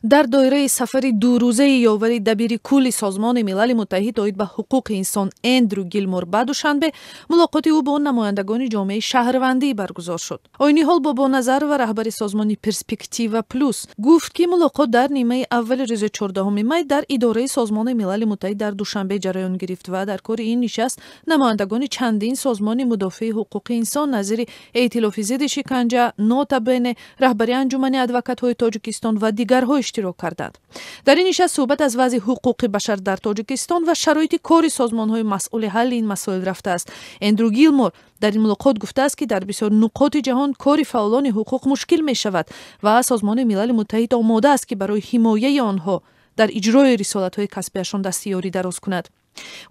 Дар доираи сафари дурӯзаи ёвари дабири кулли Созмони Милали Муттаҳид оид ба ҳуқуқи инсон Эндрю Гилмор ба Душанбе, мулоқоти ӯ бо намояндагони ҷомеаи шаҳрвандӣ баргузор шуд. Ойниҳол Бобоназарова, раҳбари созмони «Перспектива Плюс», гуфт, ки мулоқот дар нимаи аввали рӯзи 14 май дар идораи Созмони Милали Муттаҳид дар Душанбе ҷараён гирифт ва дар кори ин нишаст намояндагони чандин созмони мудофиаи ҳуқуқи инсон назири Эътилофи зидди шиканҷа, Нота Бене, раҳбари Анҷумани адвокатҳои Тоҷикистон ва дигарҳо иштирок карданд. Дар ин нишаст суҳбат аз вазъи ҳуқуқи башар дар Тоҷикистон ва шароити кори созмонҳои масъули ҳалли ин масоил рафтааст. Эндрю Гилмор дар ин мулоқот гуфтааст, ки дар бисёр нуқоти ҷаҳон кори фаъолони ҳуқуқ мушкил мешавад ва Созмони Милали Муттаҳид омода аст, ки барои ҳимояи онҳо дар иҷрои рисолатҳои касбиашон дасти ёрӣ дароз кунад.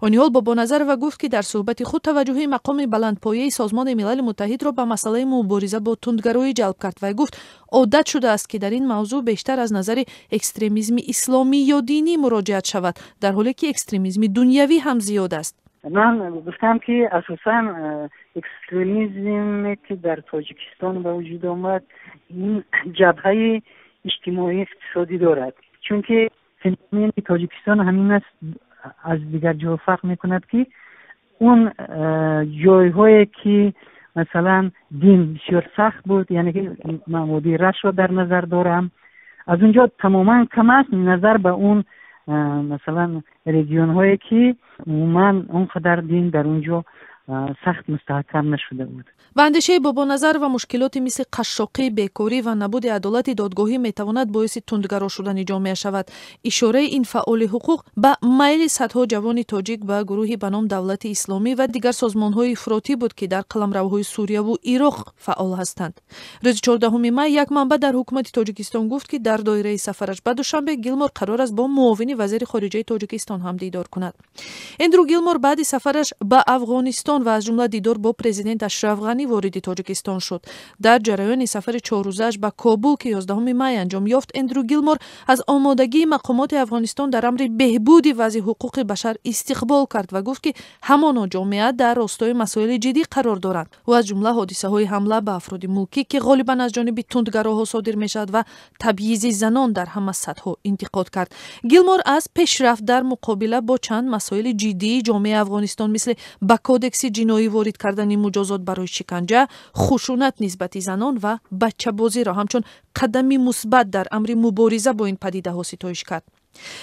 Ониҳол Бобоназарова гуфт, ки дар суҳбати худ таваҷҷӯҳи мақоми баландпояи Созмони Милали Муттаҳидро ба масъалаи мубориза бо тундгароӣ ҷалб кард ва гуфт, одат шудааст, ки дар ин мавзӯъ бештар аз назари экстремизми исломӣ ё динӣ муроҷиат шавад, дар ҳоле ки экстремизми дунявӣ ҳам зиёд аст. Ман гуфтам, ки асосан экстремизме, ки дар Тоҷикистон ба вуҷуд омад, ин ҷабҳаи иҷтимоӣ иқтисодӣ дорад, чунки феномени Тоҷикистон ҳамин аст, аз дигар ҷо фарқ мекунад, ки он ҷойҳое, ки масалан дин бисёр сахт буд, яъне ки ман водии Раштро дар назар дорам, аз он ҷо тамоман кам аст назар ба он масалан регионҳое, ки умуман он қадар дин дар он ҷо сахт мустаҳкам нашуда буд. Ба андешаи Бобоназарова, мушкилоти мисли қашшоқӣ, бекорӣ ва набуди адолати додгоҳӣ метавонад боиси тундгаро шудани ҷомеа шавад. Ишораи ин фаъоли ҳуқуқ ба майли садҳо ҷавони тоҷик ба гурӯҳи ба ном Давлати Исломӣ ва дигар созмонҳои ифротӣ буд, ки дар қаламравҳои Сурияву Ироқ фаъол ҳастанд. Рӯзи 14 май як манбаъ дар ҳукумати Тоҷикистон гуфт, ки дар доираи сафараш ба Душанбе Гилмор қарор аст бо муовини вазири хориҷаи Тоҷикистон ҳам дидор кунад. Эндрю Гилмор баъди сафараш ба Афғонистон ва аз ҷумла дидор бо президент Ашраф Ғанӣ вориди Тоҷикистон шуд. Дар ҷараёни сафари чоррӯзааш ба Кобул, ки 11 май анҷом ёфт, Эндрю Гилмор аз омодагии мақомоти Афғонистон дар амри беҳбуди вазъи ҳуқуқи башар истиқбол кард ва гуфт, ки ҳамоно ҷомеа дар ростои масоили ҷиддӣ қарор доранд. Ӯ аз ҷумла ҳодисаҳои ҳамла ба афроди мулкӣ, ки ғолибан аз ҷониби тундгароҳо содир мешавад, ва табъизи занон дар ҳама сатҳҳо интиқод кард. Гилмор аз пешрафт дар муқобила бо чанд масоили ҷиддии ҷомеаи Афғонистон, мисли ба кодекси ҷиноӣ ворид кардани муҷозот барои шиканҷа, хушунат нисбати занон ва бачабозиро ҳамчун қадами мусбат дар амри мубориза бо ин падидаҳо ситоиш кард.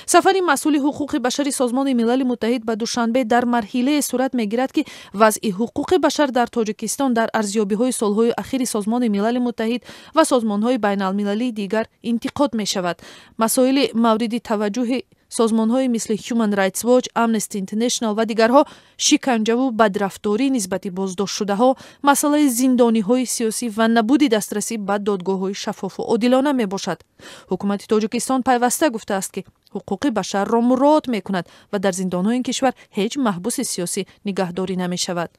Сафари масъули ҳуқуқи башари Созмони Милали Муттаҳид ба Душанбе дар марҳилае сурат мегирад, ки вазъи ҳуқуқи башар дар Тоҷикистон дар арзёбиҳои солҳои ахири Созмони Милали Муттаҳид ва созмонҳои байналмилалии дигар интиқод мешавад. Масоили мавриди таваҷҷӯҳи созмонҳои мисли Human Rights Watch, Amnesty International ва дигарҳо шиканҷаву бадрафторӣ нисбати боздоштшудаҳо, масъалаи зиндониҳои сиёсӣ ва набуди дастрасӣ ба додгоҳҳои шаффофу одилона мебошад. Ҳукумати Тоҷикистон пайваста гуфтааст, ки ҳуқуқи башарро муроат мекунад ва дар зиндонҳои ин кишвар ҳеҷ маҳбуси сиёсӣ нигаҳдорӣ намешавад.